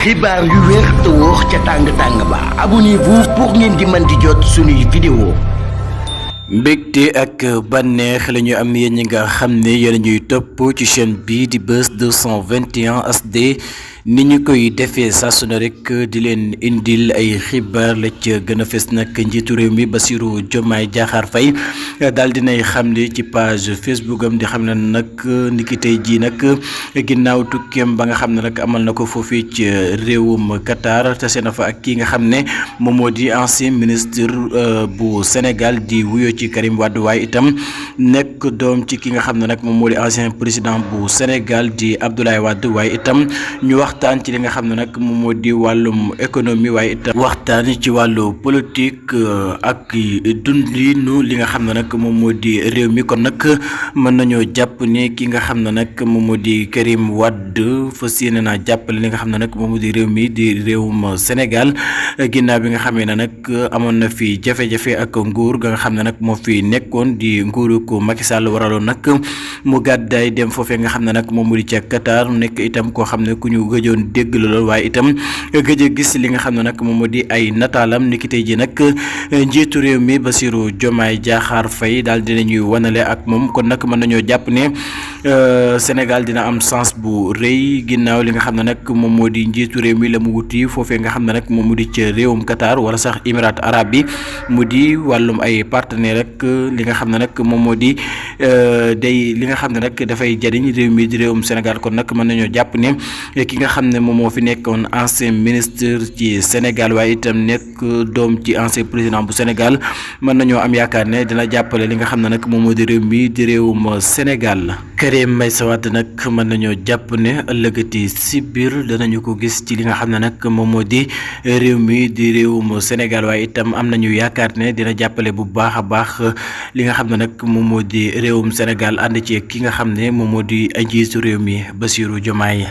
xibaar yu wér te wóor ca tàng-tàng ba abonnez-vous pour ngeen di mën di jot suñuy vidéo. mbégte ak bànneex la ñu am yéen ñi nga xam ne yéen ñuy topp ci chaîne bi di Buzz 221 HD ni ñu koy defee saa su ne rek di leen indil ay xibaar la ca gën a fës nag njiitu réew mi Bassirou Diomaye Diakhar Faye daal dinay xam ne ci page Facebook am di xam ne nag niki tey jii nag ginnaaw tukkeem ba nga xam ne nag amal na ko foofii ci réewum Qatar tase na fa ak kii nga xam ne moom moo di ancien ministre bu Sénégal di wuyoo ci Karim Wade waaye itam nekk doom ci ki nga xam ne nag moom moo di ancien président bu Sénégal di Abdoulaye Wade waaye itam ñu waxtaan ci li nga xam ne nag moom moo di wàllum économie waaye itam waxtaan ci wàllu politique ak dundinu li nga xam ne nag moom moo di réew mi kon nag mën nañoo jàpp ne ki nga xam ne nag moom moo di Karim Wade fas yéene naa jàppale li nga xam ne nag moom moo di réew mi di réewum Sénégal ginnaaw bi nga xamee ne nag amoon na fi jafe-jafe ak nguur ga nga xam ne nag moo fi nekkoon di nguuru ko Macky Sall waraloon nag mu gàddaay dem foofee nga xam ne nag moom moo di ca Qatar nekk itam koo xam ne ku ñu gëjoon dégg la lool waaye itam gëj a gis li nga xam ne nag moom moo di ay nataalam niki tey ji nag njiitu réew mi Bassirou Diomaye Diakhar Faye daal dinañuy wanale ak moom kon nag mën nañoo jàpp ne Sénégal dina am chance bu rëy ginnaaw li nga xam ne nag moom moo di njiitu réew mi la mu wuti foofee nga xam ne nag moom mu di ca réewum Qatar wala sax Émirats arabes bi mu di wàllum ay partenaire rek li nga xam ne nag moom moo di day li nga xam ne nag dafay jariñ réew mi di réewum Sénégal kon nag mën nañoo jàpp ne ki nga xam ne moom moo fi nekkoon ancien ministre ci Sénégal waaye itam nekk doom ci ancien président bu Sénégal mën nañoo am yaakaar ne dina jàppale li nga xam ne nag moom moo di réew mi di réewum Sénégal. Karim Meïssa Wade nag mën nañoo jàpp ne ëllëgati si biir danañu ko gis ci li nga xam ne nag moom moo di réew mi di réewum Sénégal waaye itam am nañu yaakaar ne dina jàppale bu baax a baax li nga xam ne nag moom moo di réewum Sénégal ànd ci ki nga xam ne moom moo di njiitu réew mi Bassirou Diomaye